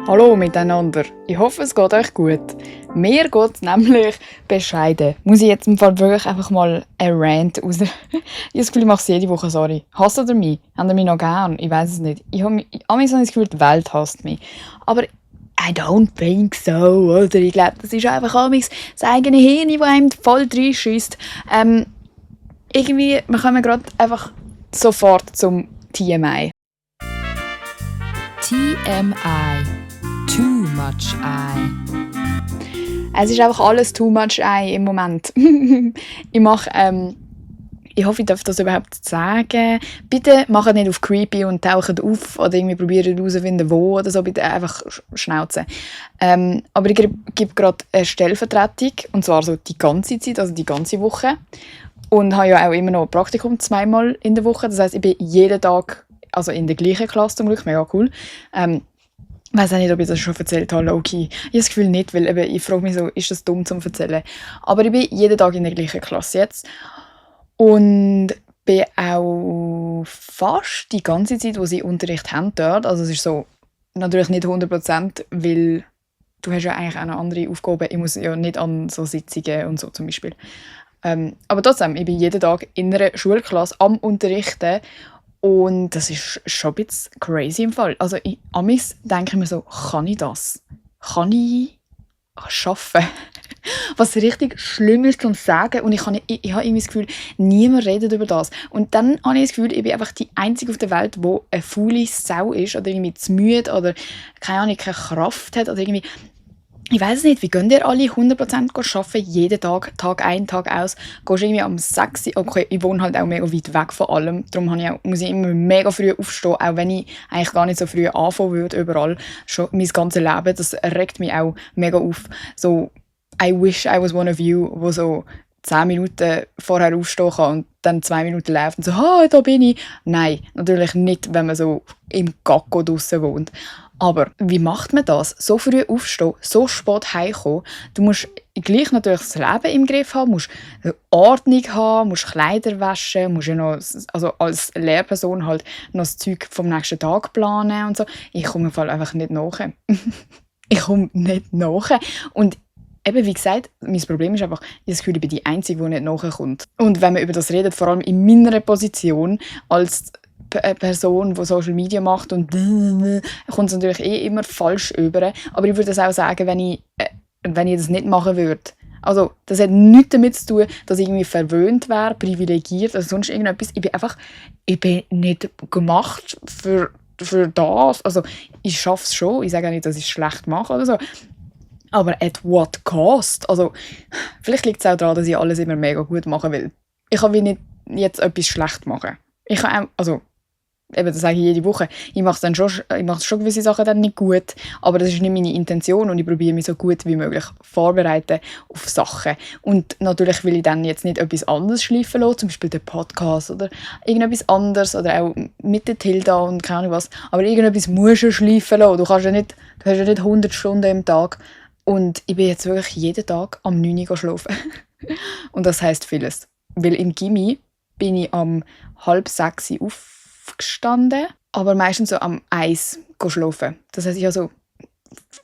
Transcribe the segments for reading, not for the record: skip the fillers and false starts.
Hallo miteinander, ich hoffe es geht euch gut. Mir geht es nämlich bescheiden. Muss ich jetzt im Fall wirklich einfach mal ein Rant raus. Ich habe das Gefühl, ich mache es jede Woche, sorry. Hasst ihr mich? Habt ihr mich noch gern? Ich weiß es nicht. Amigs habe ich das Gefühl, die Welt hasst mich. Aber I don't think so, oder? Ich glaube, das ist einfach amigs das eigene Hirn, das einem voll reinschießt. Irgendwie, wir kommen gerade einfach sofort zum TMI. TMI. Too much eye. Es ist einfach alles too much eye im Moment. Ich hoffe, ich darf das überhaupt sagen. Bitte macht nicht auf creepy und taucht auf oder irgendwie probiert herauszufinden, wo oder so. Bitte einfach schnauzen. Aber ich gebe gerade eine Stellvertretung, und zwar so die ganze Zeit, also die ganze Woche. Und habe ja auch immer noch ein Praktikum 2-mal in der Woche. Das heisst, ich bin jeden Tag also in der gleichen Klasse zum Glück, mega cool. Ich weiss auch nicht, ob ich das schon erzählt habe, okay. Ich habe das Gefühl nicht, weil eben, ich frage mich so, ist das dumm zum Erzählen? Aber ich bin jeden Tag in der gleichen Klasse jetzt. Und bin auch fast die ganze Zeit, wo sie Unterricht haben dort. Also es ist so, natürlich nicht 100%, weil du hast ja eigentlich auch eine andere Aufgabe. Ich muss ja nicht an so Sitzungen und so zum Beispiel. Aber trotzdem, ich bin jeden Tag in einer Schulklasse am Unterrichten. Und das ist schon ein bisschen crazy im Fall. Also amigs denke ich mir so, kann ich das? Kann ich arbeiten? Was richtig schlimm ist zu sagen. Und ich habe irgendwie das Gefühl, niemand redet über das. Und dann habe ich das Gefühl, ich bin einfach die Einzige auf der Welt, die eine faule Sau ist oder irgendwie zu müde oder keine Ahnung, keine Kraft hat oder irgendwie. Ich weiss nicht, wie gehen ihr alle 100% arbeiten, jeden Tag, Tag ein, Tag aus? Gehst irgendwie am 6 Uhr, okay, ich wohne halt auch mega weit weg von allem, darum muss ich immer mega früh aufstehen, auch wenn ich eigentlich gar nicht so früh anfangen würde, überall, schon mein ganzes Leben, das regt mich auch mega auf. So, I wish I was one of you, wo so 10 Minuten vorher aufstehen kann und dann 2 Minuten läuft und so, da bin ich. Nein, natürlich nicht, wenn man so im Gacko draussen wohnt. Aber wie macht man das? So früh aufstehen, so spät heimkommen. Du musst gleich natürlich das Leben im Griff haben, musst eine Ordnung haben, musst Kleider waschen, musst ja noch, also als Lehrperson halt noch das Zeug vom nächsten Tag planen und so. Ich komme im Fall einfach nicht nach. Ich komme nicht nach. Und eben, wie gesagt, mein Problem ist einfach, ich habe das Gefühl, ich bin die Einzige, die nicht nachkommt. Und wenn man über das redet, vor allem in meiner Position als eine Person, die Social Media macht und kommt es natürlich immer falsch über. Aber ich würde das auch sagen, wenn ich das nicht machen würde. Also, das hat nichts damit zu tun, dass ich irgendwie verwöhnt wäre, privilegiert oder sonst irgendetwas. Ich bin nicht gemacht für das. Also, ich schaffe es schon. Ich sage auch nicht, dass ich es schlecht mache oder so. Aber at what cost? Also, vielleicht liegt es auch daran, dass ich alles immer mega gut machen will. Ich kann wie nicht jetzt etwas schlecht machen. Ich kann auch, also, eben, das sage ich jede Woche, ich mache schon gewisse Sachen dann nicht gut, aber das ist nicht meine Intention und ich probiere mich so gut wie möglich vorbereiten auf Sachen. Und natürlich will ich dann jetzt nicht etwas anderes schleifen lassen, zum Beispiel den Podcast oder irgendetwas anderes oder auch mit der Tilda und keine Ahnung was, aber irgendetwas musst du schleifen lassen. Du hast ja nicht 100 Stunden im Tag. Und ich bin jetzt wirklich jeden Tag am 9 Uhr schlafen. Und das heisst vieles. Weil im Gymi bin ich um 5:30 aufgestanden, aber meistens so am 1 Uhr schlafen. Das heisst, ich habe so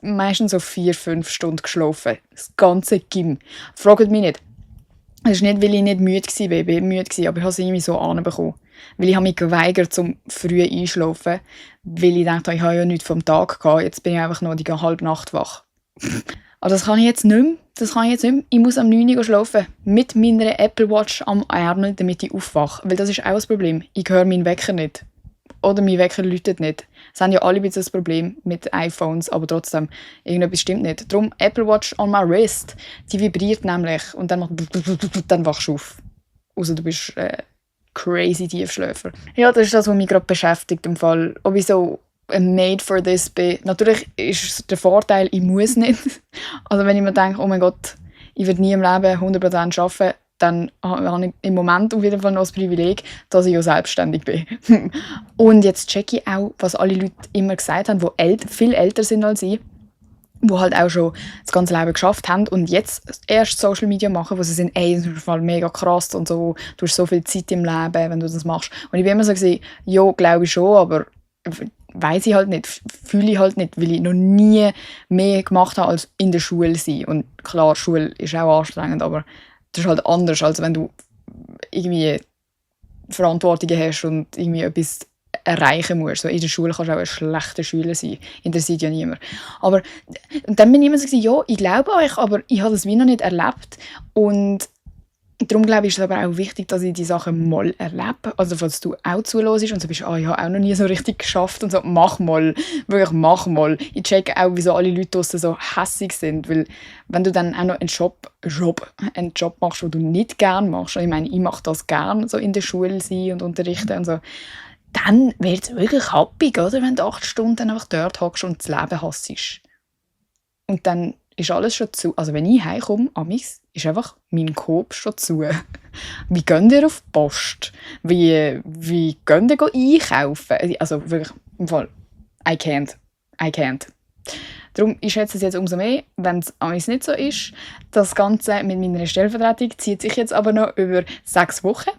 meistens so 4-5 Stunden geschlafen. Das ganze Gym. Fragt mich nicht. Es ist nicht, weil ich nicht müde war. Ich war müde, aber ich habe es irgendwie so anbekommen. Weil ich habe mich geweigert, zum früh einschlafen, weil ich dachte, ich habe ja nichts vom Tag gehabt. Jetzt bin ich einfach noch die halbe Nacht wach. Aber das kann ich jetzt nicht mehr. Ich muss am 9 Uhr schlafen. Mit meiner Apple Watch am Ärmel, damit ich aufwache. Weil das ist auch das Problem. Ich höre meinen Wecker nicht. Oder mein Wecker läutet nicht. Das haben ja alle ein bisschen das Problem mit iPhones, aber trotzdem, irgendetwas stimmt nicht. Darum Apple Watch on my wrist. Die vibriert nämlich und dann dann wachst du auf. Also du bist crazy Tiefschläfer. Ja, das ist das, was mich gerade beschäftigt im Fall. Ob ich so made for this bin. Natürlich ist der Vorteil, ich muss nicht. Also wenn ich mir denke, oh mein Gott, ich werde nie im Leben 100% arbeiten, dann habe ich im Moment auf jeden Fall noch das Privileg, dass ich ja selbstständig bin. Und jetzt checke ich auch, was alle Leute immer gesagt haben, die viel älter sind als ich, die halt auch schon das ganze Leben geschafft haben und jetzt erst Social Media machen, wo sie sind, ey, das ist mega krass und so, du hast so viel Zeit im Leben, wenn du das machst. Und ich bin immer so gesagt, ja, glaube ich schon, aber weiss ich halt nicht, fühle ich halt nicht, weil ich noch nie mehr gemacht habe, als in der Schule sein. Und klar, Schule ist auch anstrengend, aber das ist halt anders, als wenn du irgendwie Verantwortungen hast und irgendwie etwas erreichen musst. So in der Schule kannst du auch ein schlechter Schüler sein. Interessiert ja niemand. Aber und dann bin ich immer so, ja, ich glaube euch, aber ich habe das wie noch nicht erlebt. Und darum glaube ich, ist es aber auch wichtig, dass ich die Sachen mal erlebe. Also falls du auch zuhörst und so bist, ich habe auch noch nie so richtig geschafft und so, mach mal, wirklich mach mal. Ich checke auch, wieso alle Leute draussen so hässig sind, weil wenn du dann auch noch einen Job machst, den du nicht gerne machst, und ich meine, ich mache das gerne, so in der Schule sein und unterrichten und so, dann wird es wirklich happig, oder? Wenn du 8 Stunden einfach dort hockst und das Leben hassest. Und dann ist alles schon zu. Also wenn ich heimkomme, amigs, ist einfach mein Coop schon zu. Wie geht ihr auf die Post? Wie geht ihr einkaufen? Also wirklich, im Fall, I can't. Darum, ich schätze es jetzt umso mehr, wenn es amigs nicht so ist. Das Ganze mit meiner Stellvertretung zieht sich jetzt aber noch über 6 Wochen.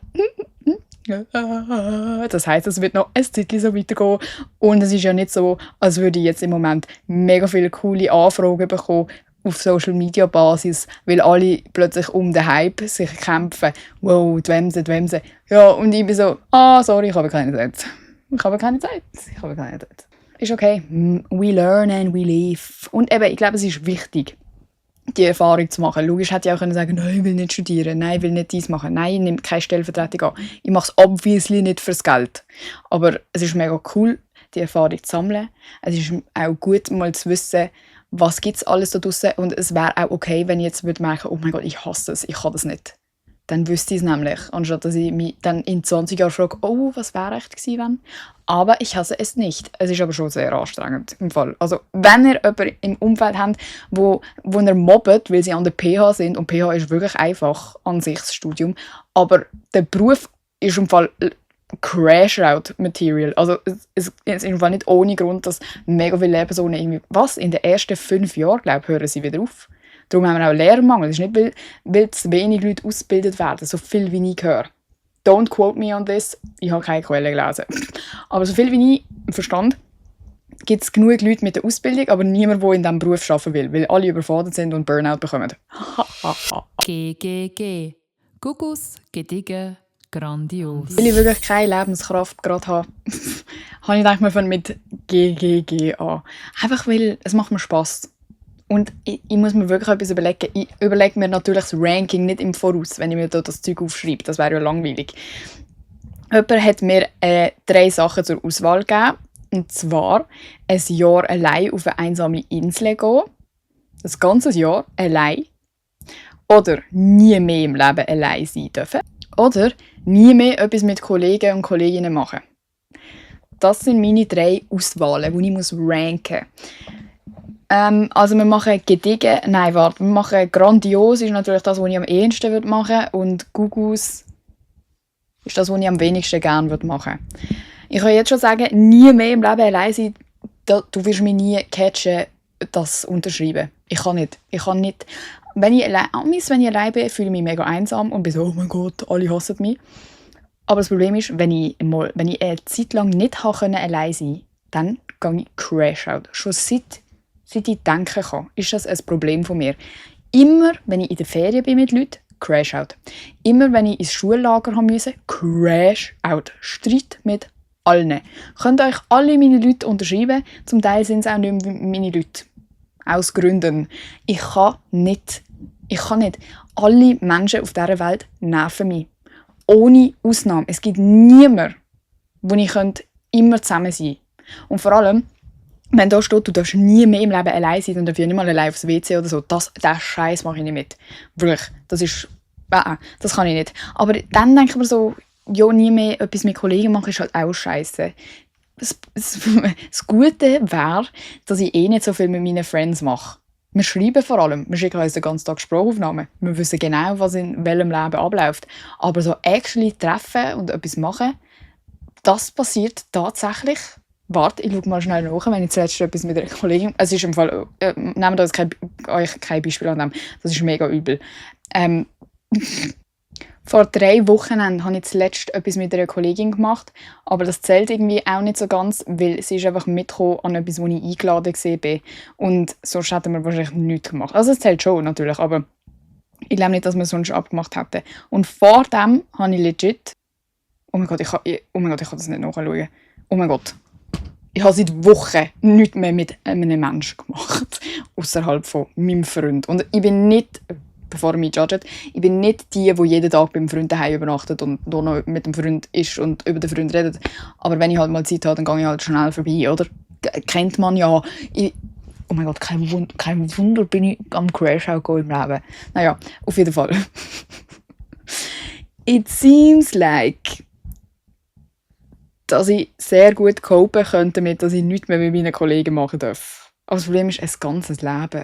Das heisst, es wird noch ein Zeitchen so weitergehen. Und es ist ja nicht so, als würde ich jetzt im Moment mega viele coole Anfragen bekommen auf Social-Media-Basis, weil alle plötzlich um den Hype sich kämpfen. Wow, die Wemse. Ja, und ich bin so, sorry, ich habe keine Zeit. Ist okay. We learn and we live. Und eben, ich glaube, es ist wichtig, die Erfahrung zu machen. Logisch hätte ich auch sagen können, nein, ich will nicht studieren, nein, ich will nicht dies machen, nein, ich nehme keine Stellvertretung an. Ich mache es obviously nicht fürs Geld. Aber es ist mega cool, die Erfahrung zu sammeln. Es ist auch gut, mal zu wissen, was gibt es alles da draussen. Und es wäre auch okay, wenn ich jetzt merken würde, oh mein Gott, ich hasse es, ich kann das nicht. Dann wüsste ich es nämlich, anstatt dass ich mich dann in 20 Jahren frage, oh, was wäre echt gewesen, wenn? Aber ich hasse es nicht. Es ist aber schon sehr anstrengend im Fall. Also, wenn ihr jemanden im Umfeld habt, wo ihr mobbt, weil sie an der PH sind, und PH ist wirklich einfach an sich das Studium, aber der Beruf ist im Fall Crash-Out-Material. Also, es ist im Fall nicht ohne Grund, dass mega viele Lehrpersonen irgendwie, in den ersten 5 Jahren, glaube ich, hören sie wieder auf. Darum haben wir auch Lehrermangel. Das ist nicht, weil zu wenig Leute ausgebildet werden, so viel wie ich höre. Don't quote me on this, ich habe keine Quelle gelesen. Aber so viel wie ich verstand, gibt es genug Leute mit der Ausbildung, aber niemand, der in diesem Beruf arbeiten will, weil alle überfordert sind und Burnout bekommen. GGG. Gugus, Gedigen, grandios. Weil ich wirklich keine Lebenskraft gerade habe, habe ich gedacht, wir fangen mit GGG an. Einfach weil es macht mir Spass. Und ich muss mir wirklich etwas überlegen. Ich überlege mir natürlich das Ranking nicht im Voraus, wenn ich mir da das Zeug aufschreibe. Das wäre ja langweilig. Jemand hat mir 3 Sachen zur Auswahl gegeben. Und zwar ein Jahr allein auf eine einsame Insel gehen. Das ganze Jahr allein. Oder nie mehr im Leben allein sein dürfen. Oder nie mehr etwas mit Kollegen und Kolleginnen machen. Das sind meine 3 Auswahlen, die ich ranken muss. Also wir machen gediegen, wir machen grandios, ist natürlich das, was ich am ehesten machen würde. Und Gugus ist das, was ich am wenigsten gerne machen würde. Ich kann jetzt schon sagen, nie mehr im Leben allein sein, du wirst mich nie catchen, das unterschreiben. Ich kann nicht. Wenn ich allein bin, fühle ich mich mega einsam und bin so, oh mein Gott, alle hassen mich. Aber das Problem ist, wenn ich eine Zeit lang nicht allein sein konnte, dann gehe ich Crash-Out. Schon seit ich denken kann, ist das ein Problem von mir. Immer, wenn ich in der Ferien bin mit Leuten, Crash-Out. Immer, wenn ich ins Schullager musste, Crash-Out. Streit mit allen. Könnt euch alle meine Leute unterschreiben. Zum Teil sind es auch nicht mehr meine Leute. Aus Gründen. Ich kann nicht. Alle Menschen auf dieser Welt nerven mich. Ohne Ausnahme. Es gibt niemanden, wo ich immer zusammen sein könnte. Und vor allem, wenn da steht, du darfst nie mehr im Leben allein sein, dann darf ich nicht mal allein aufs WC oder so. Den Scheiß mache ich nicht mit. Wirklich. Das kann ich nicht. Aber dann denke ich mir so, ja, nie mehr etwas mit Kollegen machen, ist halt auch scheiße. Das Gute wäre, dass ich nicht so viel mit meinen Friends mache. Wir schreiben vor allem. Wir schicken uns den ganzen Tag Sprachaufnahmen. Wir wissen genau, was in welchem Leben abläuft. Aber so actually treffen und etwas machen, das passiert tatsächlich. Warte, ich schaue mal schnell nach, wenn ich zuletzt etwas mit einer Kollegin... Es ist im Fall... nehmt euch kein Beispiel an dem. Das ist mega übel. Vor 3 Wochenenden habe ich zuletzt etwas mit einer Kollegin gemacht, aber das zählt irgendwie auch nicht so ganz, weil sie ist einfach mitgekommen an etwas, wo ich eingeladen war. Und sonst hätten wir wahrscheinlich nichts gemacht. Also es zählt schon natürlich, aber ich glaube nicht, dass wir sonst abgemacht hätten. Und vor dem habe ich legit... Oh mein Gott, ich kann das nicht nachschauen. Oh mein Gott. Ich habe seit Wochen nichts mehr mit einem Menschen gemacht. Außerhalb von meinem Freund. Und ich bin nicht... Bevor er mich judgt, ich bin nicht die jeden Tag beim Freund daheim übernachtet und da noch mit dem Freund ist und über den Freund redet. Aber wenn ich halt mal Zeit habe, dann gehe ich halt schnell vorbei, oder? Kennt man ja. Oh mein Gott, kein Wunder bin ich am Crash-Out im Leben. Naja, auf jeden Fall. It seems like, dass ich sehr gut copen könnte damit, dass ich nichts mehr mit meinen Kollegen machen darf. Aber das Problem ist ein ganzes Leben.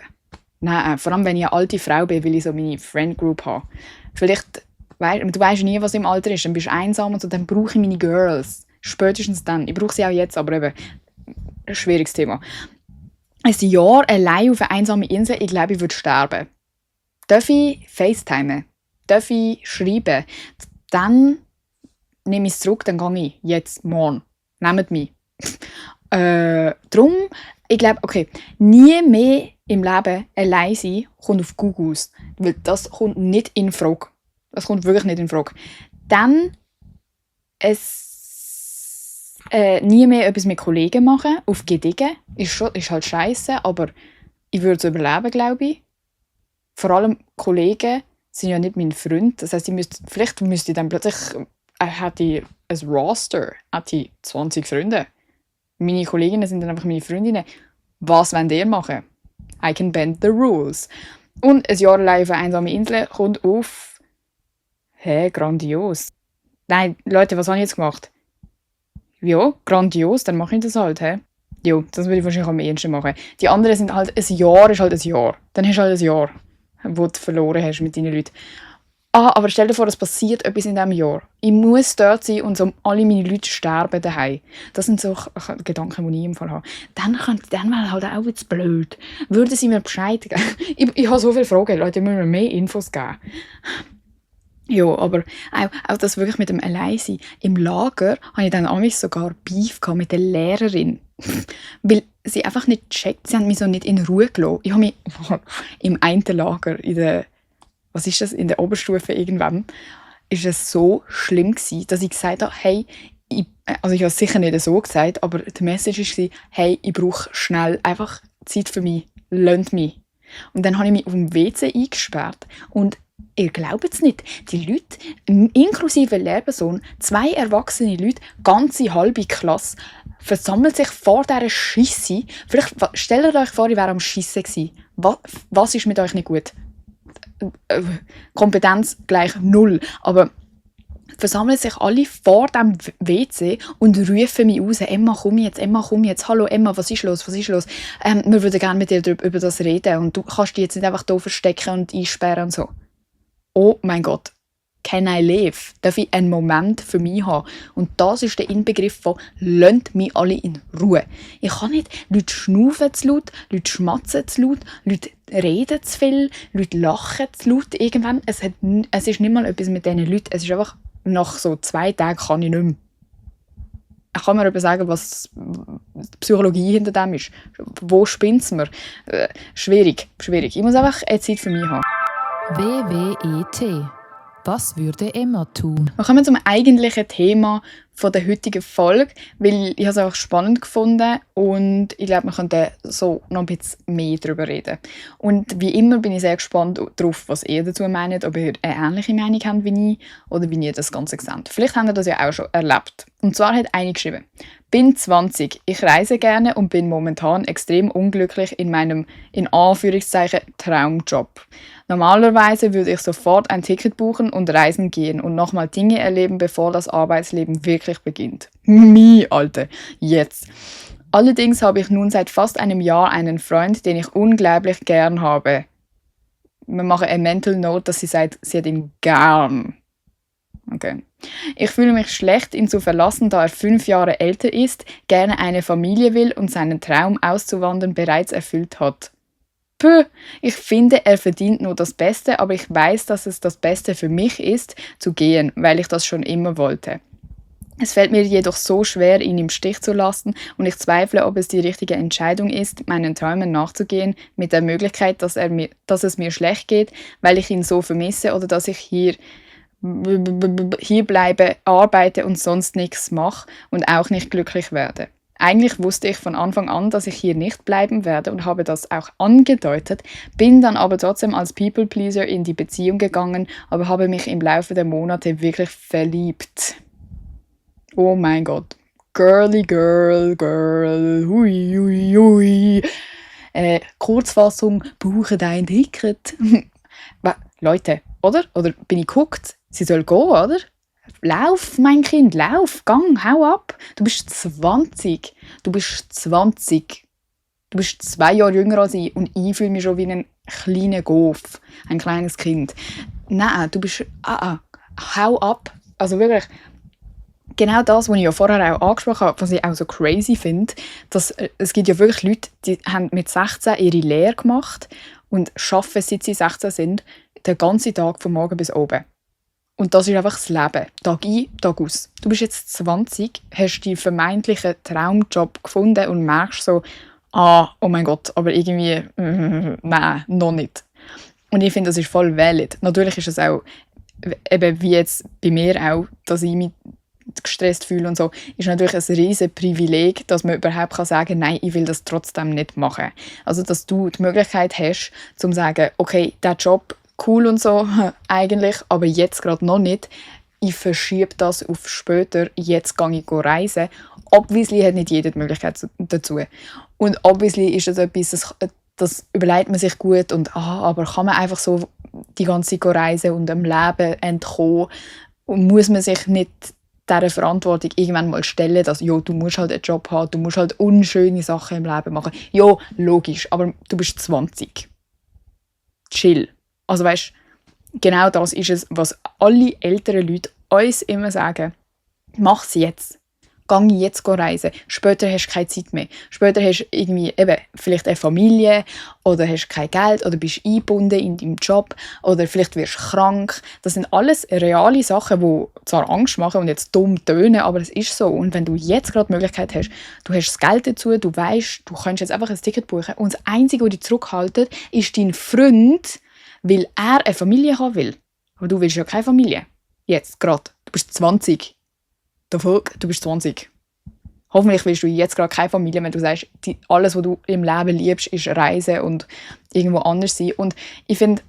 Nein, vor allem wenn ich eine alte Frau bin, will ich so meine Friend Group haben. Vielleicht, du weißt nie, was im Alter ist, dann bist du einsam und so, dann brauche ich meine Girls. Spätestens dann. Ich brauche sie auch jetzt, aber eben, ein schwieriges Thema. Ein Jahr allein auf einer einsamen Insel, ich glaube, ich würde sterben. Darf ich FaceTimen? Darf ich schreiben? Dann nehme ich es zurück, dann gehe ich. Jetzt, morgen. Nehmt mich. Drum, ich glaube, okay, nie mehr im Leben allein sein kommt auf Google aus. Weil das kommt nicht in Frage. Das kommt wirklich nicht in Frage. Dann nie mehr etwas mit Kollegen machen, auf Gedigen. Ist halt scheiße, aber ich würde es überleben, glaube ich. Vor allem Kollegen sind ja nicht mein Freund. Das heisst, vielleicht müsste ich dann plötzlich hätte ich ein Roster, hätte ich 20 Freunde. Meine Kolleginnen sind dann einfach meine Freundinnen. Was wollt ihr machen? I can bend the rules. Und ein Jahr allein auf einer einsamen Insel kommt auf... grandios. Nein, Leute, was habe ich jetzt gemacht? Ja, grandios, dann mache ich das halt, Ja, das würde ich wahrscheinlich am ehesten machen. Die anderen sind halt... Ein Jahr ist halt ein Jahr. Dann hast du halt ein Jahr, wo du verloren hast mit deinen Leuten. Aber stell dir vor, es passiert etwas in diesem Jahr. Ich muss dort sein und so alle meine Leute sterben daheim. Das sind so Gedanken, die ich im Fall habe. Dann wäre halt auch jetzt blöd. Würden sie mir Bescheid geben? Ich habe so viele Fragen, Leute, müssen mir mehr Infos geben. Ja, aber auch das wirklich mit dem Alleinsein. Im Lager hatte ich dann sogar Beef mit der Lehrerin. Weil sie einfach nicht gecheckt, sie haben mich so nicht in Ruhe gelassen. Ich habe mich im einen Lager, in der Oberstufe irgendwann, ist es so schlimm gewesen, dass ich gesagt habe, hey, ich habe es sicher nicht so gesagt, aber die Message war, hey, ich brauche schnell einfach Zeit für mich, lasst mich. Und dann habe ich mich auf dem WC eingesperrt und ihr glaubt es nicht, die Leute, inklusive Lehrperson, 2 erwachsene Leute, ganze halbe Klasse, versammelt sich vor dieser Scheisse. Vielleicht stellt euch vor, ich wäre am Schiessen gewesen. Was ist mit euch nicht gut? Kompetenz gleich 0. Aber versammeln sich alle vor dem WC und rufen mich raus. Emma, komm jetzt. Hallo Emma, was ist los? Wir würden gerne mit dir über das reden und du kannst dich jetzt nicht einfach hier verstecken und einsperren und so. Oh mein Gott, can I live? Darf ich einen Moment für mich haben? Und das ist der Inbegriff von «Lasst mich alle in Ruhe». Ich kann nicht Leute schnaufen zu laut, Leute schmatzen zu laut, Leute reden zu viel, Leute lachen zu laut. Irgendwann, es ist nicht mal etwas mit diesen Leuten. Es ist einfach, nach so 2 Tagen kann ich nicht mehr. Ich kann mir etwas sagen, was die Psychologie hinter dem ist. Wo spinnt es mir? Schwierig. Ich muss einfach eine Zeit für mich haben. WWET. Was würde Emma tun? Wir kommen zum eigentlichen Thema von der heutigen Folge, weil ich es auch spannend gefunden und ich glaube, wir könnten so noch ein bisschen mehr darüber reden. Und wie immer bin ich sehr gespannt darauf, was ihr dazu meint, ob ihr eine ähnliche Meinung habt wie ich oder wie ihr das Ganze seht. Vielleicht habt ihr das ja auch schon erlebt. Und zwar hat eine geschrieben: Bin 20, ich reise gerne und bin momentan extrem unglücklich in meinem, in Anführungszeichen, Traumjob. Normalerweise würde ich sofort ein Ticket buchen und reisen gehen und nochmal Dinge erleben, bevor das Arbeitsleben wirklich beginnt. Alter, jetzt. Allerdings habe ich nun seit fast einem Jahr einen Freund, den ich unglaublich gern habe. Wir machen eine Mental Note, dass sie sagt, sie hat ihn gern. Okay. Ich fühle mich schlecht, ihn zu verlassen, da er 5 Jahre älter ist, gerne eine Familie will und seinen Traum auszuwandern bereits erfüllt hat. Ich finde, er verdient nur das Beste, aber ich weiß, dass es das Beste für mich ist, zu gehen, weil ich das schon immer wollte. Es fällt mir jedoch so schwer, ihn im Stich zu lassen und ich zweifle, ob es die richtige Entscheidung ist, meinen Träumen nachzugehen, mit der Möglichkeit, dass es mir schlecht geht, weil ich ihn so vermisse oder dass ich hier bleibe, arbeite und sonst nichts mache und auch nicht glücklich werde. Eigentlich wusste ich von Anfang an, dass ich hier nicht bleiben werde und habe das auch angedeutet, bin dann aber trotzdem als People-Pleaser in die Beziehung gegangen, aber habe mich im Laufe der Monate wirklich verliebt. Oh mein Gott. Girly girl, girl, hui, hui, hui. Kurzfassung, buche dein Ticket. Leute, oder? Oder bin ich geguckt? Sie soll gehen, oder? Lauf, mein Kind, lauf, gang, hau ab. Du bist 20. Du bist 20. Du bist 2 Jahre jünger als ich und ich fühle mich schon wie ein kleiner Golf, ein kleines Kind. Nein, du bist... hau ab. Also wirklich... Genau das, was ich ja vorher auch angesprochen habe, was ich auch so crazy finde, dass es gibt ja wirklich Leute, die haben mit 16 ihre Lehre gemacht und arbeiten, seit sie 16 sind, den ganzen Tag von morgen bis oben. Und das ist einfach das Leben. Tag ein, Tag aus. Du bist jetzt 20, hast deinen vermeintlichen Traumjob gefunden und merkst so, oh mein Gott, aber irgendwie, nein, noch nicht. Und ich finde, das ist voll valid. Natürlich ist es auch, eben wie jetzt bei mir auch, dass ich mich gestresst fühle und so, ist natürlich ein riesiges Privileg, dass man überhaupt sagen kann, nein, ich will das trotzdem nicht machen. Also, dass du die Möglichkeit hast, zu sagen, okay, der Job, cool und so, eigentlich, aber jetzt gerade noch nicht. Ich verschiebe das auf später, jetzt gehe ich reisen. Obviously hat nicht jeder die Möglichkeit dazu. Und obviously ist das etwas, das überlegt man sich gut und aber kann man einfach so die ganze Zeit reisen und dem Leben entkommen und muss man sich nicht dieser Verantwortung irgendwann mal stellen, dass du musst halt einen Job haben, du musst halt unschöne Sachen im Leben machen. Ja, logisch, aber du bist 20. Chill. Also weißt, genau das ist es, was alle älteren Leute uns immer sagen. Mach es jetzt. Geh jetzt reisen. Später hast du keine Zeit mehr. Später hast du irgendwie eben vielleicht eine Familie oder hast kein Geld oder bist eingebunden in deinem Job oder vielleicht wirst du krank. Das sind alles reale Sachen, die zwar Angst machen und jetzt dumm tönen, aber es ist so. Und wenn du jetzt gerade die Möglichkeit hast, du hast das Geld dazu, du weißt, du kannst jetzt einfach ein Ticket buchen und das Einzige, was dich zurückhaltet, ist dein Freund, weil er eine Familie haben will. Aber du willst ja keine Familie. Jetzt gerade. Du bist 20. Du bist 20. Hoffentlich willst du jetzt gerade keine Familie, wenn du sagst, alles, was du im Leben liebst, ist Reisen und irgendwo anders sein. Und ich finde,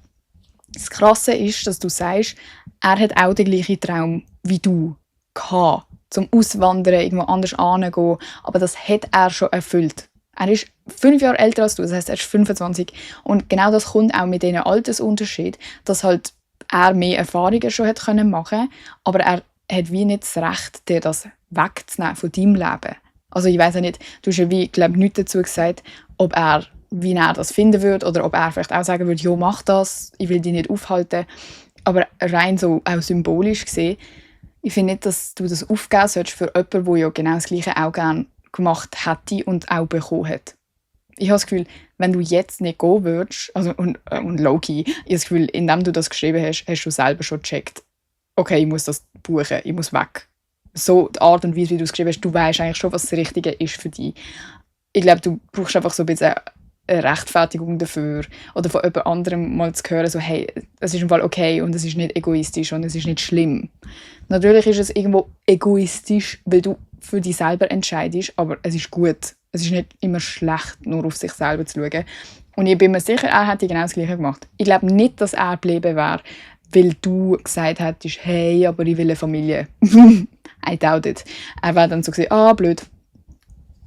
das Krasse ist, dass du sagst, er hat auch den gleichen Traum wie du gehabt, zum Auswandern, irgendwo anders hingehen. Aber das hat er schon erfüllt. Er ist 5 Jahre älter als du, das heisst, er ist 25. Und genau das kommt auch mit diesem Altersunterschied, dass halt er mehr Erfahrungen schon hat machen können, aber er hat wie nicht das Recht, dir das wegzunehmen von deinem Leben. Also ich weiss ja nicht, du hast ja wie, glaube nichts dazu gesagt, wie er das finden würde oder ob er vielleicht auch sagen würde, jo, mach das, ich will dich nicht aufhalten. Aber rein so auch symbolisch gesehen, ich finde nicht, dass du das aufgeben solltest für jemanden, der ja genau das Gleiche auch gerne gemacht hätte und auch bekommen hat. Ich habe das Gefühl, wenn du jetzt nicht gehen würdest, also und low-key, ich habe das Gefühl, indem du das geschrieben hast, hast du selber schon gecheckt, okay, ich muss das buchen, ich muss weg. So die Art und Weise, wie du es geschrieben hast, du weißt eigentlich schon, was das Richtige ist für dich. Ich glaube, du brauchst einfach so ein bisschen eine Rechtfertigung dafür oder von jemand anderem mal zu hören, so hey, es ist im Fall okay und es ist nicht egoistisch und es ist nicht schlimm. Natürlich ist es irgendwo egoistisch, weil du für dich selber entscheidest, aber es ist gut. Es ist nicht immer schlecht, nur auf sich selber zu schauen. Und ich bin mir sicher, er hätte genau das Gleiche gemacht. Ich glaube nicht, dass er geblieben wäre, weil du gesagt hättest, hey, aber ich will eine Familie. I doubt it. Er wäre dann so gesagt, blöd.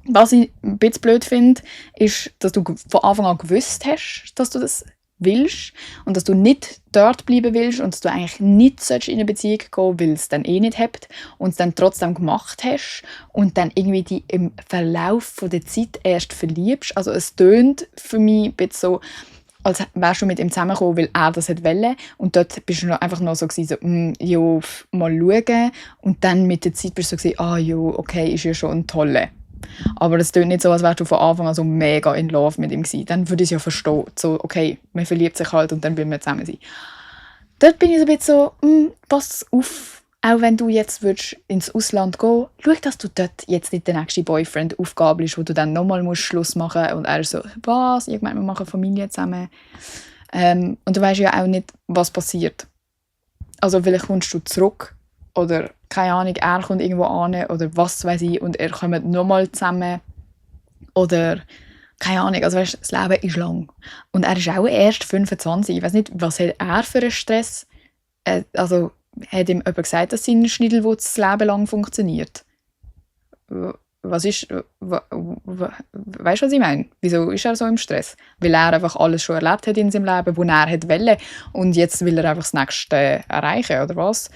Was ich ein bisschen blöd finde, ist, dass du von Anfang an gewusst hast, dass du das willst und dass du nicht dort bleiben willst und dass du eigentlich nicht in eine Beziehung gehen, weil es dann eh nicht hebt und es dann trotzdem gemacht hast und dann irgendwie die im Verlauf der Zeit erst verliebst. Also es tönt für mich ein bisschen so, als wärst du mit ihm zusammengekommen, weil er das wollte. Und dort bist du einfach noch so gewesen, so, mal schauen. Und dann mit der Zeit bist du so gewesen, okay, ist ja schon ein toller. Aber es klingt nicht so, als wärst du von Anfang an so mega in love mit ihm gewesen. Dann würde ich es ja verstehen. So, okay, man verliebt sich halt und dann will man zusammen sein. Dort bin ich so ein bisschen so, pass auf, auch wenn du jetzt würdest ins Ausland gehen, schau, dass du dort jetzt nicht der nächste Boyfriend aufgabelst, wo du dann nochmal Schluss machen musst. Und er ist so, was? Ich meine, wir machen Familie zusammen. Und du weißt ja auch nicht, was passiert. Also vielleicht kommst du zurück oder, keine Ahnung, er kommt irgendwo an oder was weiß ich und er kommt nochmal zusammen oder, keine Ahnung, also weißt, das Leben ist lang. Und er ist auch erst 25. Ich weiß nicht, was hat er für einen Stress? Also hat ihm jemand gesagt, dass sein Schnittelwurz das Leben lang funktioniert? Was ist, weißt du, was ich meine? Wieso ist er so im Stress? Weil er einfach alles schon erlebt hat in seinem Leben, wo er wollte und jetzt will er einfach das Nächste erreichen, oder was?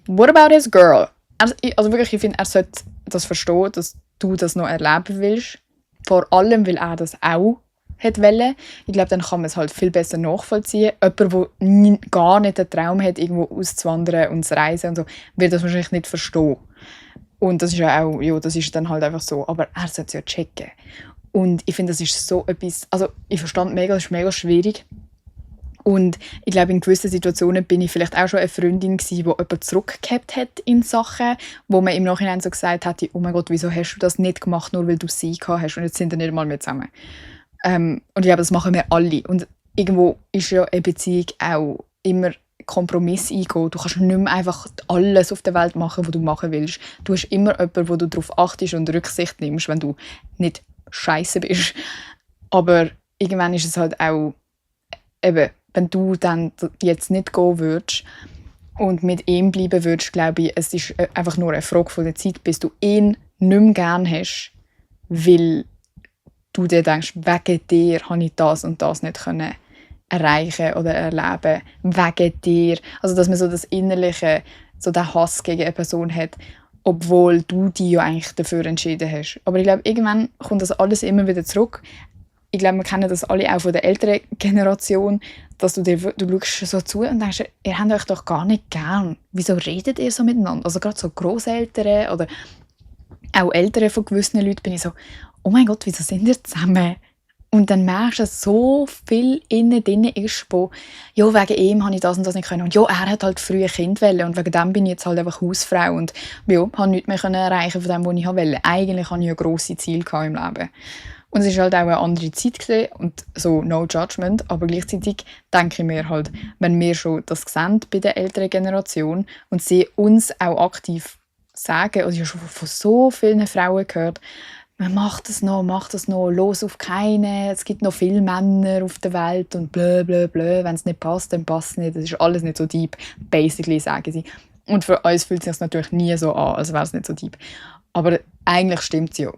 What about his girl? Also wirklich, ich finde, er sollte das verstehen, dass du das noch erleben willst. Vor allem, weil er das auch wollte. Ich glaube, dann kann man es halt viel besser nachvollziehen. Jemand, der gar nicht den Traum hat, irgendwo auszuwandern und zu reisen und so, wird das wahrscheinlich nicht verstehen. Und das ist ja auch, ja, das ist dann halt einfach so. Aber er sollte es ja checken. Und ich finde, das ist so etwas, also ich verstand mega, das ist mega schwierig. Und ich glaube, in gewissen Situationen bin ich vielleicht auch schon eine Freundin gewesen, die jemand zurückgehabt hat in Sachen, wo man im Nachhinein so gesagt hat, oh mein Gott, wieso hast du das nicht gemacht, nur weil du sie gehabt hast und jetzt sind wir nicht mal mehr zusammen. Und ich glaube, das machen wir alle. Und irgendwo ist ja eine Beziehung auch immer Kompromiss eingehen. Du kannst nicht mehr einfach alles auf der Welt machen, was du machen willst. Du hast immer jemanden, wo du darauf achtest und Rücksicht nimmst, wenn du nicht scheiße bist. Aber irgendwann ist es halt auch, eben, wenn du dann jetzt nicht gehen würdest und mit ihm bleiben würdest, glaube ich, es ist einfach nur eine Frage von der Zeit, bis du ihn nicht mehr gerne hast, weil du dir denkst, wegen dir habe ich das und das nicht können erreichen oder erleben, wegen dir. Also, dass man so das Innerliche, so den Hass gegen eine Person hat, obwohl du dich ja eigentlich dafür entschieden hast. Aber ich glaube, irgendwann kommt das alles immer wieder zurück. Ich glaube, wir kennen das alle auch von der älteren Generation, dass du schaust so zu und denkst, ihr habt euch doch gar nicht gern. Wieso redet ihr so miteinander? Also gerade so Grosseltern oder auch Eltern von gewissen Leuten bin ich so, oh mein Gott, wieso sind ihr zusammen? Und dann merkst du, dass so viel innen drin ist, wo, ja, wegen ihm habe ich das und das nicht können. Und ja, er hat halt früh ein Kind wollen und wegen dem bin ich jetzt halt einfach Hausfrau und ja, habe nichts mehr erreichen von dem, was ich wollte. Eigentlich hatte ich ja grosse Ziele im Leben. Und es war halt auch eine andere Zeit gewesen, und so no judgment, aber gleichzeitig denke ich mir halt, wenn wir schon das sehen bei der älteren Generation und sie uns auch aktiv sagen, also ich habe schon von so vielen Frauen gehört, man macht das noch, los auf keinen, es gibt noch viele Männer auf der Welt und blö, blö, blö, wenn es nicht passt, dann passt es nicht, das ist alles nicht so deep, basically, sagen sie. Und für uns fühlt es sich natürlich nie so an, als wäre es nicht so deep. Aber eigentlich stimmt es ja.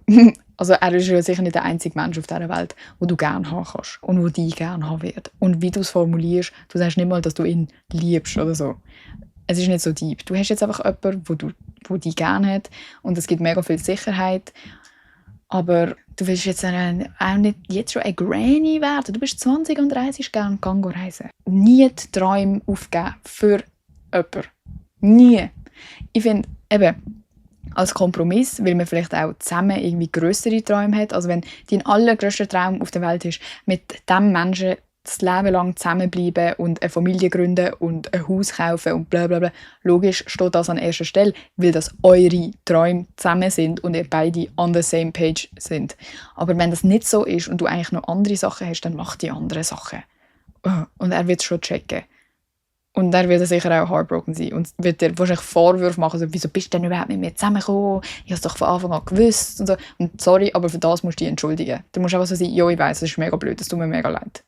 Also er ist ja sicher nicht der einzige Mensch auf dieser Welt, den du gerne haben kannst und der dich gerne haben wird. Und wie du es formulierst, du sagst nicht mal, dass du ihn liebst oder so. Es ist nicht so deep. Du hast jetzt einfach jemanden, der dich gerne hat und es gibt mega viel Sicherheit. Aber du willst jetzt auch nicht jetzt schon eine Granny werden. Du bist 20 und 30, gerne reisen. Nie die Träume aufgeben für jemanden. Nie. Ich finde, eben, als Kompromiss, weil man vielleicht auch zusammen irgendwie grössere Träume hat. Also wenn dein allergrösster Traum auf der Welt ist, mit diesem Menschen das Leben lang zusammenbleiben und eine Familie gründen und ein Haus kaufen und bla bla bla. Logisch steht das an erster Stelle, weil das eure Träume zusammen sind und ihr beide on the same page sind. Aber wenn das nicht so ist und du eigentlich noch andere Sachen hast, dann mach die anderen Sachen. Und er wird es schon checken. Und er wird sicher auch heartbroken sein und wird dir wahrscheinlich Vorwürfe machen, so, wieso bist du denn überhaupt mit mir zusammengekommen? Ich habe es doch von Anfang an gewusst. Und, so. Und sorry, aber für das musst du dich entschuldigen. Du musst einfach so sagen, ja, ich weiss, das ist mega blöd, das tut mir mega leid.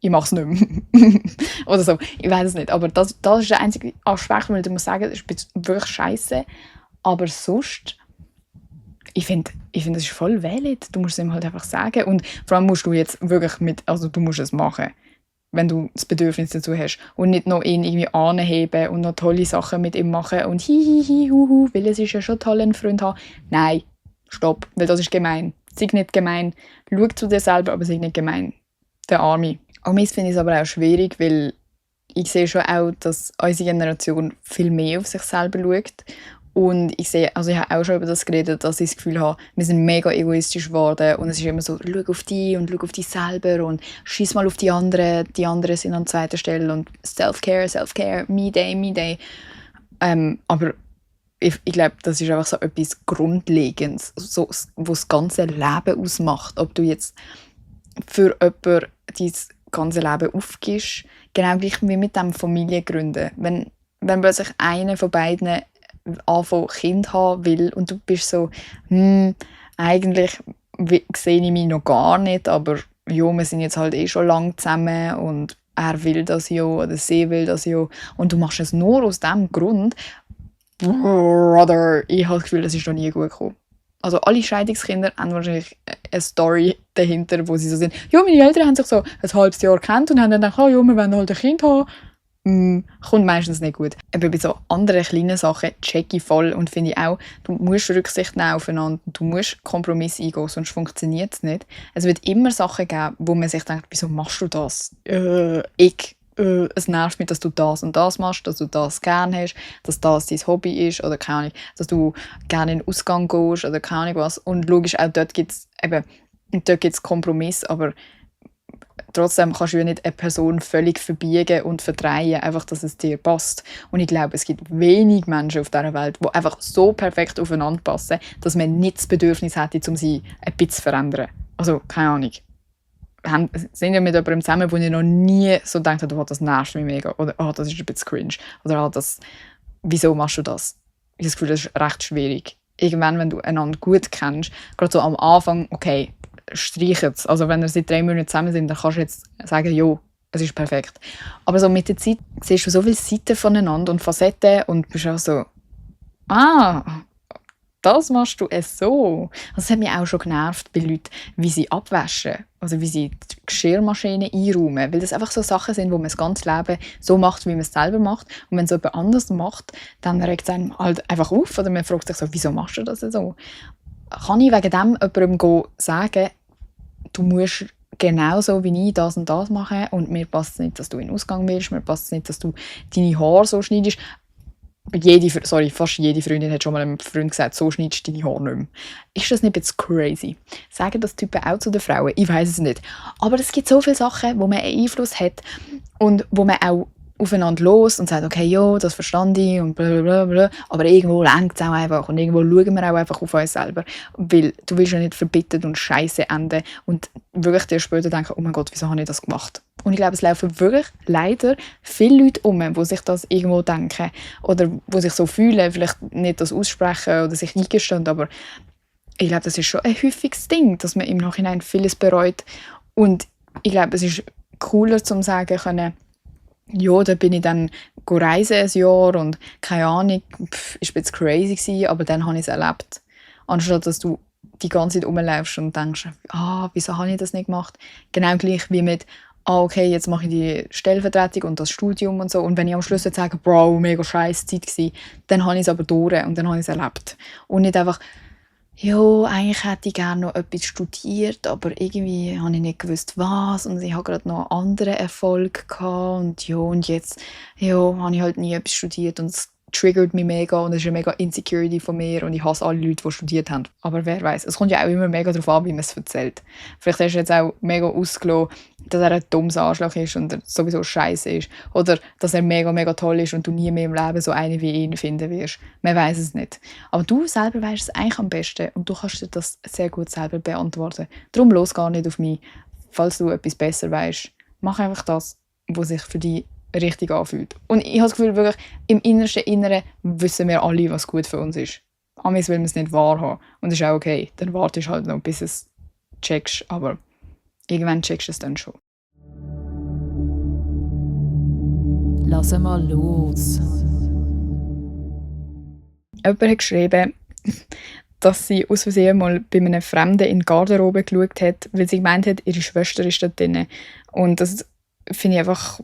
Ich mache es nicht mehr. Oder so, ich weiß es nicht. Aber das ist der einzige Aspekt, wo ich muss sagen, das ist wirklich scheiße. Aber sonst, ich finde, das ist voll valid. Du musst es ihm halt einfach sagen. Und vor allem musst du jetzt wirklich du musst es machen, wenn du das Bedürfnis dazu hast. Und nicht noch ihn irgendwie anheben und noch tolle Sachen mit ihm machen und hihihi, weil es ist ja schon toll, einen Freund haben. Nein, stopp, weil das ist gemein. Sei nicht gemein. Schau zu dir selber, aber sei nicht gemein. Der Arme. An mir finde ich es aber auch schwierig, weil ich sehe schon auch, dass unsere Generation viel mehr auf sich selber schaut Und ich habe auch schon über das geredet, dass ich das Gefühl habe, wir sind mega egoistisch geworden und es ist immer so, schau auf dich und schau auf dich selber und schieß mal auf die anderen sind an zweiter Stelle und Self-Care, me day. Aber ich glaube, das ist einfach so etwas Grundlegendes, so, was das ganze Leben ausmacht. Ob du jetzt für jemanden dein ganze Leben aufgibst, genau gleich wie mit dem Familiengründen. Wenn plötzlich einer von beiden anfangen Kind haben will und du bist so, eigentlich sehe ich mich noch gar nicht, aber ja, wir sind jetzt halt schon lange zusammen und er will das ja oder sie will das ja und du machst es nur aus dem Grund, Brother, ich habe das Gefühl, das ist noch nie gut gekommen. Also alle Scheidungskinder haben wahrscheinlich eine Story dahinter, wo sie so sind, ja, meine Eltern haben sich so ein halbes Jahr gekannt und haben dann gedacht, ja, wir wollen halt ein Kind haben. Kommt meistens nicht gut. Aber bei so anderen kleinen Sachen checke ich voll und finde ich auch, du musst Rücksicht nehmen aufeinander, du musst Kompromisse eingehen, sonst funktioniert es nicht. Es wird immer Sachen geben, wo man sich denkt, wieso machst du das? Es nervt mich, dass du das und das machst, dass du das gerne hast, dass das dein Hobby ist oder keine Ahnung, dass du gerne in den Ausgang gehst oder keine Ahnung was. Und logisch, auch dort gibt es Kompromisse, aber trotzdem kannst du ja nicht eine Person völlig verbiegen und verdrehen, einfach, dass es dir passt. Und ich glaube, es gibt wenig Menschen auf dieser Welt, die einfach so perfekt aufeinander passen, dass man nicht das Bedürfnis hätte, um sie ein bisschen zu verändern. Also, keine Ahnung. Sind ja mit jemandem zusammen, wo ich noch nie so gedacht habe, oh, das nervt mich mega. Oder oh, das ist ein bisschen cringe. Oder oh, wieso machst du das? Ich habe das Gefühl, das ist recht schwierig. Irgendwann, wenn du einander gut kennst, gerade so am Anfang, okay, streich es. Also wenn wir seit 3 Monaten zusammen sind, dann kannst du jetzt sagen, jo, es ist perfekt. Aber so mit der Zeit siehst du so viele Seiten voneinander und Facetten und bist auch so, das machst du so. Also es hat mich auch schon genervt bei Leuten, wie sie abwaschen, also wie sie die Geschirrmaschine einräumen, weil das einfach so Sachen sind, wo man das ganze Leben so macht, wie man es selber macht. Und wenn es jemand anders macht, dann regt es einem halt einfach auf oder man fragt sich so, wieso machst du das so? Kann ich wegen dem jemandem sagen, du musst genauso wie ich das und das machen und mir passt es nicht, dass du in den Ausgang willst, mir passt es nicht, dass du deine Haare so schneidest. Fast jede Freundin hat schon mal einem Freund gesagt, so schneidest du deine Haare nicht mehr. Ist das nicht ein bisschen crazy? Sagen das Typen auch zu den Frauen? Ich weiß es nicht. Aber es gibt so viele Sachen, wo man einen Einfluss hat und wo man auch aufeinander los und sagt, okay, ja, das verstand ich und blablabla. Aber irgendwo lenkt es auch einfach und irgendwo schauen wir auch einfach auf uns selber. Weil du willst ja nicht verbittet und scheiße enden und wirklich dir später denken, oh mein Gott, wieso habe ich das gemacht? Und ich glaube, es laufen wirklich leider viele Leute die sich das irgendwo denken oder die sich so fühlen, vielleicht nicht das aussprechen oder sich eingestehen, aber ich glaube, das ist schon ein häufiges Ding, dass man im Nachhinein vieles bereut. Und ich glaube, es ist cooler, zu sagen können, ja, da bin ich dann reisen ein Jahr und keine Ahnung, ist ein bisschen crazy gewesen, aber dann habe ich es erlebt. Anstatt dass du die ganze Zeit rumläufst und denkst, wieso habe ich das nicht gemacht? Genau gleich wie mit, okay, jetzt mache ich die Stellvertretung und das Studium und so. Und wenn ich am Schluss jetzt sage, Bro, mega scheiß Zeit gewesen, dann habe ich es aber durch und dann habe ich es erlebt. Und nicht einfach, ja, eigentlich hätte ich gerne noch etwas studiert, aber irgendwie habe ich nicht gewusst, was. Und ich habe gerade noch einen anderen Erfolg gehabt. Und jetzt habe ich halt nie etwas studiert. Und es triggert mich mega und es ist eine mega Insecurity von mir. Und ich hasse alle Leute, die studiert haben. Aber wer weiß, es kommt ja auch immer mega darauf an, wie man es erzählt. Vielleicht hast du jetzt auch mega ausgelassen, dass er ein dummes Arschloch ist und er sowieso scheiße ist. Oder dass er mega, mega toll ist und du nie mehr im Leben so eine wie ihn finden wirst. Man weiß es nicht. Aber du selber weißt es eigentlich am besten und du kannst dir das sehr gut selber beantworten. Darum los gar nicht auf mich. Falls du etwas besser weißt, mach einfach das, was sich für dich richtig anfühlt. Und ich habe das Gefühl, wirklich, im innersten Inneren wissen wir alle, was gut für uns ist. Amigs will man es nicht wahrhaben. Und das ist auch okay. Dann wartest du halt noch, bis du es checkst. Aber irgendwann checkst du es dann schon. Lass mal los. Jemand hat geschrieben, dass sie aus Versehen mal bei einem Fremden in die Garderobe geschaut hat, weil sie gemeint hat, ihre Schwester ist da drin. Und das finde ich einfach,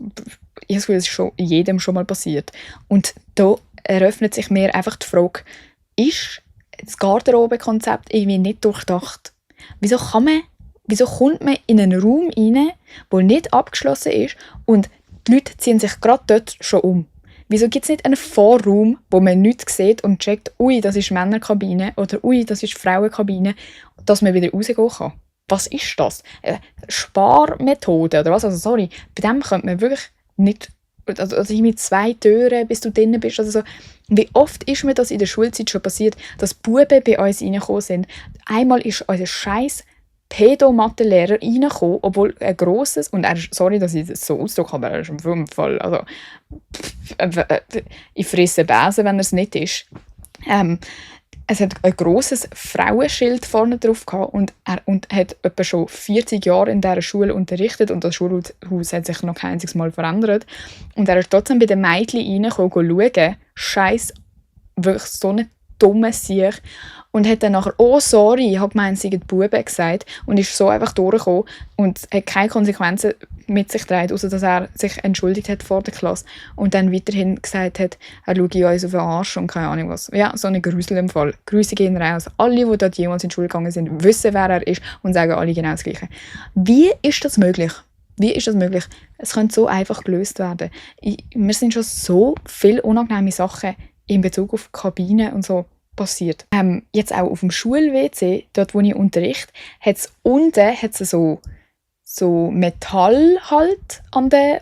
ich habe das schon jedem schon mal passiert. Und da eröffnet sich mir einfach die Frage, ist das Garderobe-Konzept irgendwie nicht durchdacht? Wieso kommt man in einen Raum rein, der nicht abgeschlossen ist und die Leute ziehen sich gerade dort schon um? Wieso gibt es nicht einen Vorraum, wo man nichts sieht und checkt, ui, das ist Männerkabine oder ui, das ist Frauenkabine, dass man wieder rausgehen kann? Was ist das? Sparmethode oder was? Also sorry, bei dem könnte man wirklich nicht, also mit 2 Türen, bis du drinnen bist. Also so. Wie oft ist mir das in der Schulzeit schon passiert, dass Buben bei uns reingekommen sind? Einmal ist unser scheiß Pedo-Mathelehrer reingekommen, obwohl ein grosses, und er ist, sorry, dass ich das so ausdrücke, aber er ist im Fall, also ich fresse Besen, wenn er es nicht ist. Es hat ein grosses Frauenschild vorne drauf gehabt und er hat etwa schon 40 Jahre in dieser Schule unterrichtet und das Schulhaus hat sich noch kein einziges Mal verändert. Und er ist trotzdem bei den Mädchen reingekommen, schauen. Scheiß, wirklich so eine dumme Sieg. Und hat dann nachher, oh sorry, ich habe gemeint, sie hätten die Buben gesagt und ist so einfach durchgekommen und hat keine Konsequenzen mit sich getragen, außer dass er sich entschuldigt hat vor der Klasse und dann weiterhin gesagt hat, er schaue uns auf den Arsch und keine Ahnung was. Ja, so ein Grusel im Fall. Grüße gehen raus. Alle, die dort jemals in die Schule gegangen sind, wissen, wer er ist und sagen alle genau das Gleiche. Wie ist das möglich? Wie ist das möglich? Es könnte so einfach gelöst werden. Mir sind schon so viele unangenehme Sachen in Bezug auf Kabinen und so passiert. Jetzt auch auf dem Schul-WC, dort wo ich unterrichte, hat es unten so Metall halt an der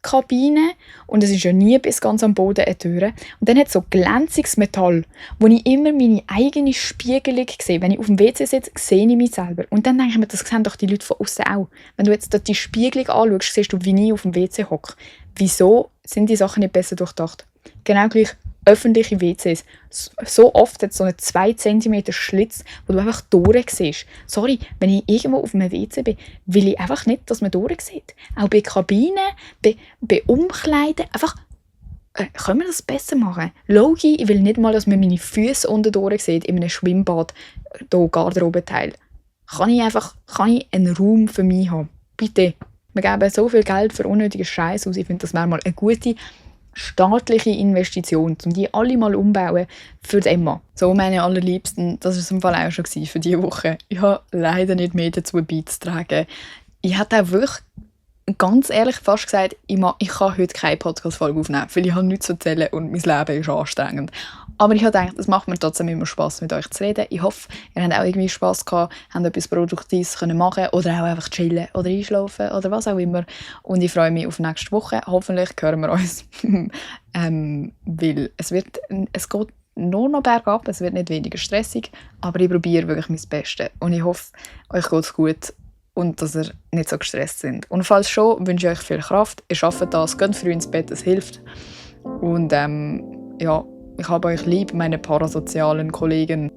Kabine und es ist ja nie bis ganz am Boden eine Tür. Und dann hat es so glänziges Metall, wo ich immer meine eigene Spiegelung sehe. Wenn ich auf dem WC sitze, sehe ich mich selber. Und dann denke ich mir, das sehen doch die Leute von außen auch. Wenn du jetzt dort die Spiegelung anschaust, siehst du, wie ich auf dem WC hocke. Wieso sind die Sachen nicht besser durchdacht? Genau gleich öffentliche WCs. So oft hat es so einen 2 cm Schlitz, wo du einfach durchsiehst. Sorry, wenn ich irgendwo auf einem WC bin, will ich einfach nicht, dass man durchsieht. Auch bei Kabinen, bei Umkleiden. Einfach, können wir das besser machen? Logi, ich will nicht mal, dass man meine Füße unten durchsieht in einem Schwimmbad, hier Garderobenteil. Kann ich einen Raum für mich haben? Bitte. Wir geben so viel Geld für unnötige Scheiß aus. Ich finde, das wäre mal eine gute staatliche Investition, um die alle mal umbauen für die Emma. So, meine Allerliebsten, das war es im Fall auch schon für diese Woche. Ich habe leider nicht mehr dazu beizutragen. Ich hatte auch wirklich ganz ehrlich fast gesagt, ich kann heute keine Podcast-Folge aufnehmen, weil ich habe nichts zu erzählen und mein Leben ist anstrengend. Aber ich habe gedacht, es macht mir trotzdem immer Spass, mit euch zu reden. Ich hoffe, ihr habt auch irgendwie Spass gehabt, habt etwas Produktives können machen oder auch einfach chillen oder einschlafen oder was auch immer. Und ich freue mich auf nächste Woche. Hoffentlich hören wir uns. Weil es geht nur noch bergab, es wird nicht weniger stressig, aber ich probiere wirklich mein Bestes. Und ich hoffe, euch geht es gut und dass ihr nicht so gestresst sind. Und falls schon, wünsche ich euch viel Kraft. Ihr schafft das, geht früh ins Bett, es hilft. Und ja, ich habe euch lieb, meine parasozialen Kollegen.